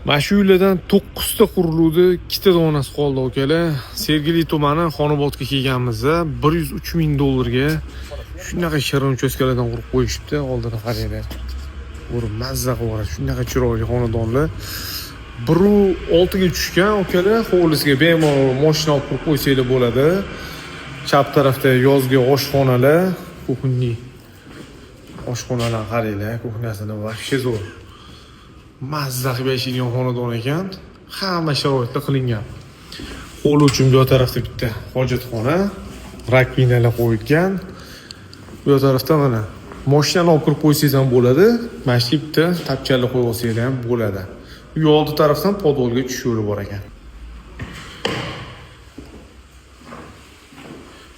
Mana shu uylardan 9 ta quriluvdi, 2 ta donasi qoldi akalar. Sergeli tumani Xonobodga kelganimizda 103 ming dollarga shunaqa shirin uchastkalardan qurib qo'yishibdi. Oldini qaranglar. Ko'rib mazza qilib yuboradi. Shunaqa chiroyli xonadonlar. 1.6 ga tushgan akalar, hovlisiga bemalol mashina olib kirib qo'ysanglar bo'ladi. Chap tarafda yozgi oshxonalar, кухонный oshxonalar qaranglar, кухня sini вообще zo'r. Mazza qilib yashaydigan xonadon ekan. Hamma sharoitlar qilingan. Hovli uchun bu tarafda bitta hojatxona, раковина lar qo'yilgan. Bu tarafda mana mashinani olib kirib qo'ysangiz ham bo'ladi. Mana shu bitta tapchali qo'yib olsanglar ham bo'ladi. Uy oldi tarafdan подвал ga tushish yo'li bor ekan.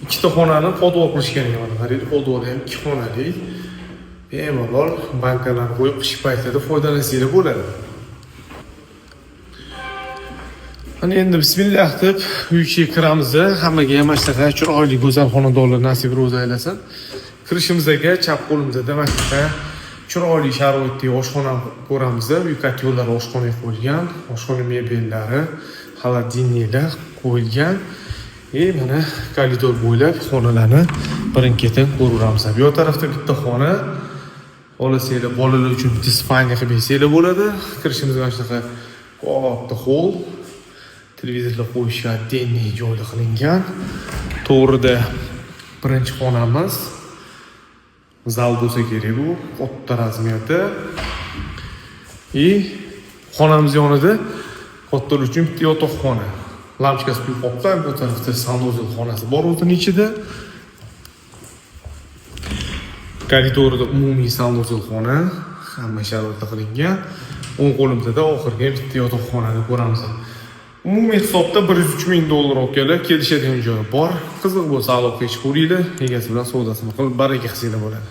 Ikkita xonani подвал qilishgan ekan. Mana qaranglar, подвал ham ikki xonali. Bemalol bankalarni qo'yib qish paytida foydalansanglar bo'ladi. Mana endi bismillah deb uy ichiga kiramiz. Hammaga ham mana shunaqa chiroyli go'zal xonadonlar nasib ro'za aylasin. Kirishimizga chap qo'limizda mana shunaqa chiroyli sharoitdagi oshxona ko'ramiz. Uy котёл lar oshxonaga qo'yilgan, oshxona mebellari, холодильник lar qo'yilgan. Mana koridor bo'ylab xonalarni birin-ketin ko'raveramiz. Bu yoq tarafda bitta xona. Xohlasanglar bolalar uchun bitta спальня qilib bersanglar bo'ladi. Kirishimizga mana shunaqa katta холл, televizorlar qo'yishga отдельный joylar qilingan. To'g'rida birinchi xonamiz. Zal bo'lsa kerak bu, katta razmerda. И xonamiz yonida kattalar uchun bitta yotoqxona. Lampochkasi kuyib qolibdi. Bu tarafda санузел xonasi bor o'zini ichida. Koridorida umumiy санузел xona, hamma sharoitlar qilingan. O'ng qo'limizda oxirgi bitta yotoqxonani ko'ramiz. Umumiy hisobda 103 ming dollar akalar, kelishadigan joyi bor. Qiziq bo'lsa aloqaga chiqaveringlar, egasi bilan savdosini qilib baraka qilsanglar bo'ladi.